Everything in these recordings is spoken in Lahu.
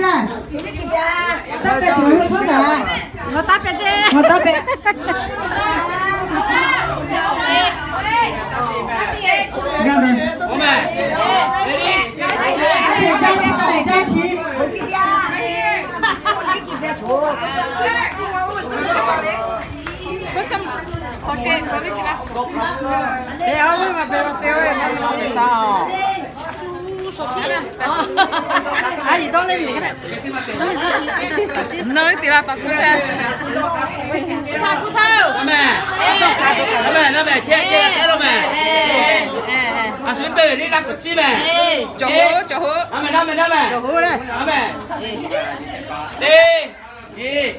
Taˇ pehˍ tuˬ lo tcuhˉ kaꞈ. Ngaˬ taˇ pehˍ. Ngaˬ taˇ pehˍ. G'a ve. Aˉ pehˍ jaˇ ve, aˉ pehˍ jaˇ chi. Mvuhˇ naw teˇ laꞈ taˍ kuˇ chehˇ. Kuˇ htaˇ, kuˇ htaˇ-oˬ. Naˉ mehˍ, naˉ mehˍ, chehˇ chehˇ g'a tehˉ lo mehˍ. A shu teˇ ve liˇ laˇ k'oˍ chiˇ mehˍ. Cawˬ hoˉ, cawˬ hoˉ. Naˉ mehˍ, naˉ mehˍ, naˉ mehˍ. Naˉ mehˍ. Teˇ,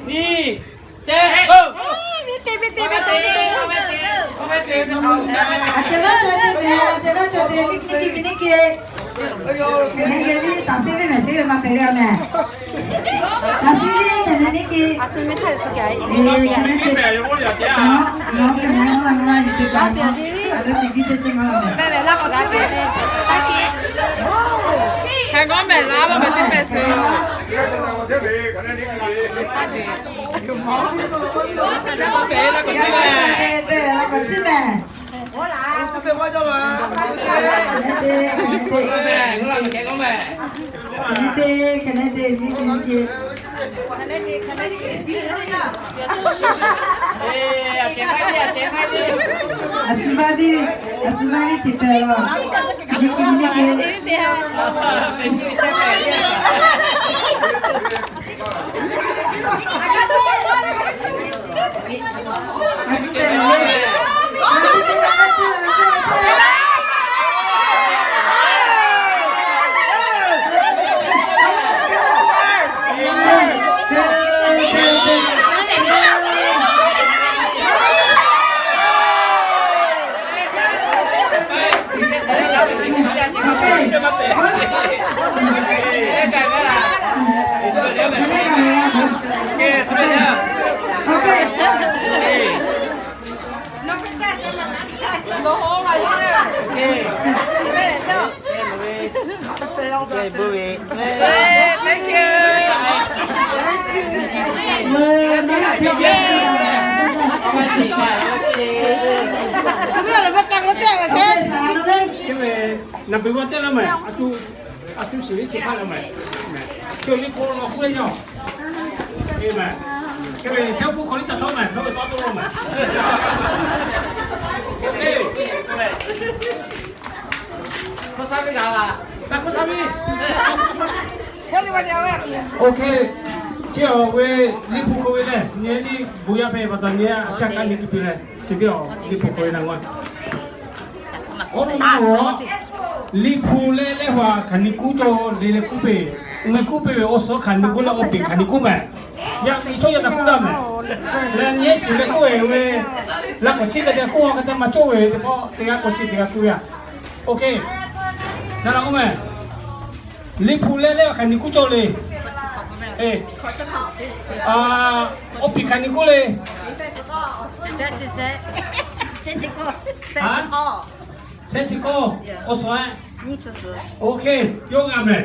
nyiˇ, shehˆ, go. Aˬ ceuˬ maˇ cawˬ te mehˍ, aˬ ceuˬ maˇ cawˬ te, miˇ nyi ki, miˇ nyi ki. Nyi geh viˉ taˍ piˇ ve mehˍ, piˇ ve maˇ hpehꞈ ve mehˍ. Taˍ piˇ ve mehˍ, nyi ki. Nawˬ, nawˬ hk'e mehˍ, nawˬ la nawˬ la nyi te pa nawˬ, a lo te biˇ te te nawˬ la mehˍ. Hk'e k'o mehˍ laˇ lo mehˍ teˇ mehˍ shuˍ. A shu maˇ viˇ, a shu maˇ viˇ chi hpehꞈ laˬ. Naˍ beuˬ g'aw teˇ laˇ mehˍ, a shu shiˍ liˇ chi hpaˇ laˇ mehˍ. Chi liˇ hpu law k'oˆ ve yaˇ. Hk'e mehˍ. Hk'e ve shehˆ hpu hk'aw liˇ taꞈ htawˇ mehˍ, htawˇ ve tawˇ toˆ law mehˍ. Hk'e ve, hk'e ve, hk'e ve. Hk'aw sha ve g'a la. Hk'aw sha ve. Ok. Chi awˬ ve liˇ hpu hk'oˆ ve lehˬ, nyi liˇ bon yaˇ hpehꞈ pa taw nyi a chi hk'aˇ nyi tuˬ piˇ leh, chi teˇ awˬ liˇ hpu hk'oˆ ve na g'a. Awˬ lawn k'o, liˇ hpu leh leh hpaˍ hk'aˬ nyi kuˇ cawˬ le leh kuˇ peˬ, mvuhˇ kuˇ peˬ ve awˬ suhˉ hk'aˬ nyi kuˇ leh awˬ peˬ hk'aˬ nyi kuˇ mehˍ. Yaꞈ nyi chaw yaˇ htaꞈ k'oˆ laˇ mehˍ. Leh nyi shiˍ leh k'oˆ ve, laꞈ k'awꞈ chiˇ leh k'oˆ a hk'e te maˇ cawˬ ve teˇ pawˆ teˇ g'aˇ k'awꞈ chiˇ teˇ g'aˇ k'oˆ ve a. Ok. Na la k'oˆ mehˍ. Liˇ hpu leh leh hpaˍ hk'aˬ nyi kuˇ cawˬ le. Awˬ peˬ hk'aˬ nyi kuˇ le. Shehˆ chi k'awˇ, awˬ suhˉ. Ok, yawˇ g'a mehˍ.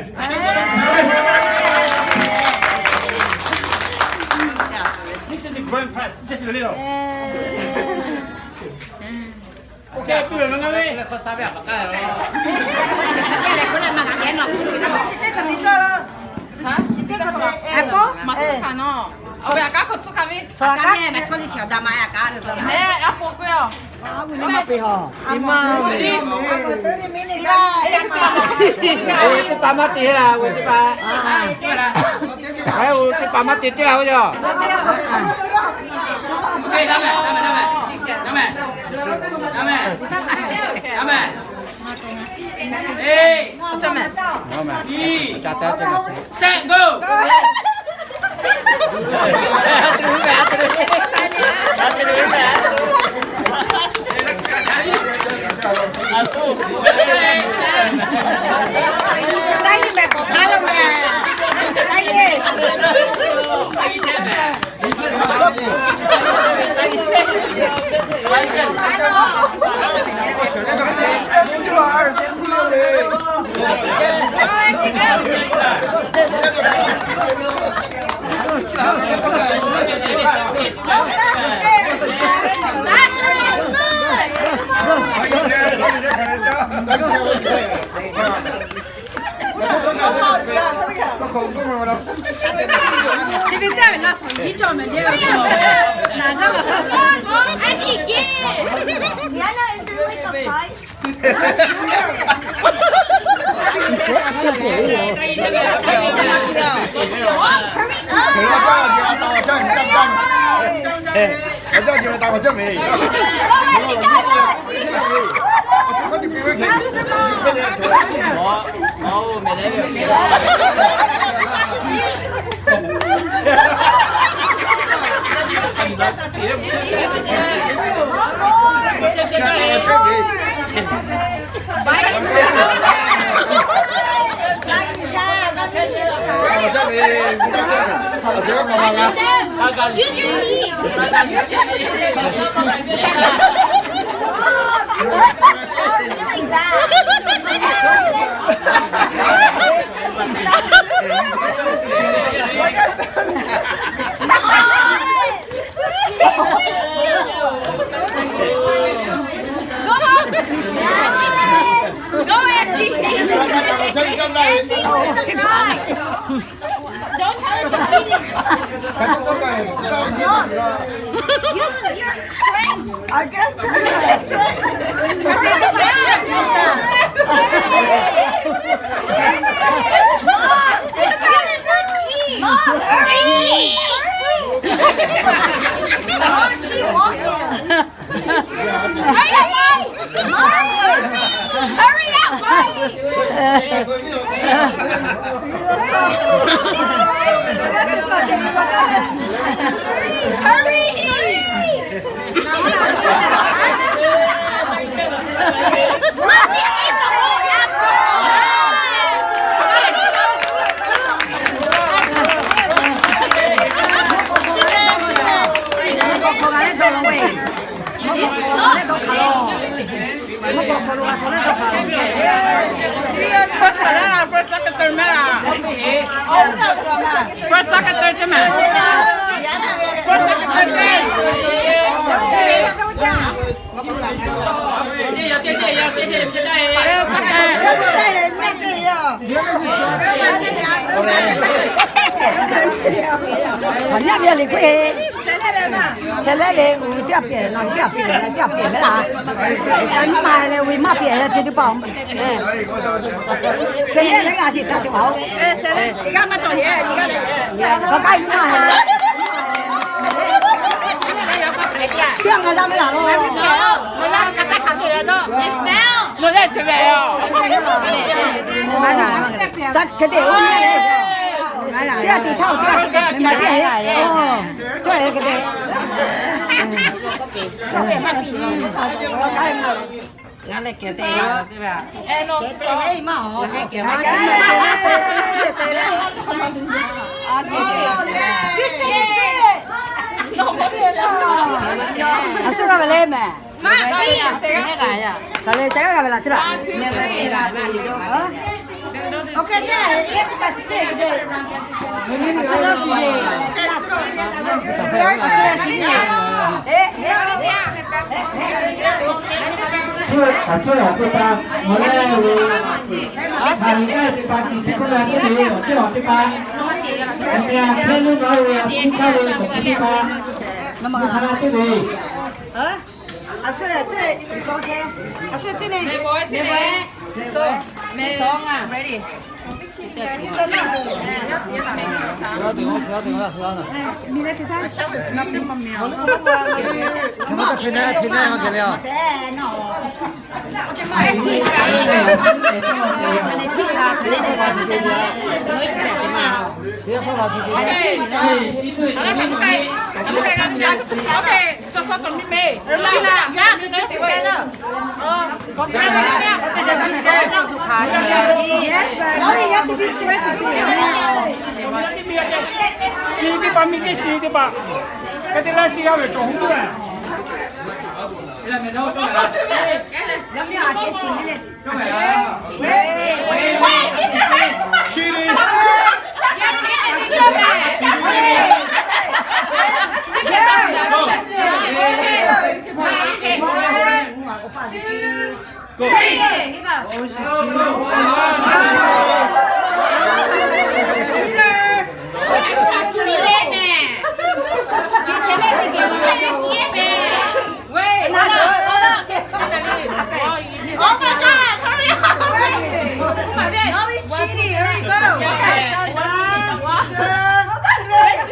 This is the grand prize, just a little. Ok, kuˇ ve maˇ g'a ve. Maˇ tcuhˉ hkanˍ nawˬ. Awˬ ve aꞈ kaˉ hk'aw tcuhˉ hkanˍ ve. Aꞈ kaˉ mehˍ, chaw liˇ chi awˬ da ma aꞈ kaˉ. Mehˍ, a poˬ k'oˆ ve a. Iˉ maˇ, teˇ pa maˇ te la, oˇ ve teˇ pa, oˇ ve teˇ pa maˇ te teˇ la oˇ yaˇ. Amen. Amen. Amen. Hey. Amen. Hey. Set, go. Use your teeth. Go on. Go, Auntie. Auntie, what's the cry? Don't tell her she's eating. Use your strength. I can't turn my strength. Mom, hurry. Mom, she walking. Hurry up, Mom! Hurry up, Mom! Hurry! Look, you ate the whole apple! First secretary meh. First secretary meh. First secretary. Hk'aˬ nyaˇ ve liꞈ k'oˆ e. Sheh leh le, uiˍ teˇ g'aˇ piˇ, naˬ teˇ g'aˇ piˇ, naˬ teˇ g'aˇ piˇ leh a. Sheh maˇ maˇ leh uiˍ maˇ piˇ, a chi teˇ hpaˍ. Sheh leh le, a shiˍ htaꞈ te maˍ-oˬ. Hk'aˬ hk'aˇ maˇ heˆ. Teˇ g'aˇ ngaˬ laˇ ve laˬ lo. Hk'e te, teˇ g'aˇ te htaˇ, teˇ g'aˇ te htaˇ, teˇ g'aˇ te htaˇ. Ngaˬ leh kehˬ te, kehˬ te maˇ-oˬ. A suhˉ g'a ve le mehˬ. Kaˬ leh sheh g'a ve laˬ teˇ laˬ. Awˬ ceuˬ awˬ teˇ pa, mawˬ leh, hk'aˬ lehˬ teˇ pa, tiꞈ chi k'oˆ la teˇ ve, awˬ ceuˬ awˬ teˇ pa, awˬ te a hpehˇ lo naˉ ve, a hpu hkaˇ ve, awˬ ceuˬ teˇ pa, mawˬ hk'aˬ la teˇ ve. A shu, a shu, a shu teˇ ne. Shi teˇ pa miˇ teˇ shi teˇ pa, hk'e te laˇ shi g'a ve cawˬ huˉ tuˬ. Go. Hey, give up. Wait, hold on, hold on. Oh my God, hurry up. Now it's cheating. Here we go. One, two, three.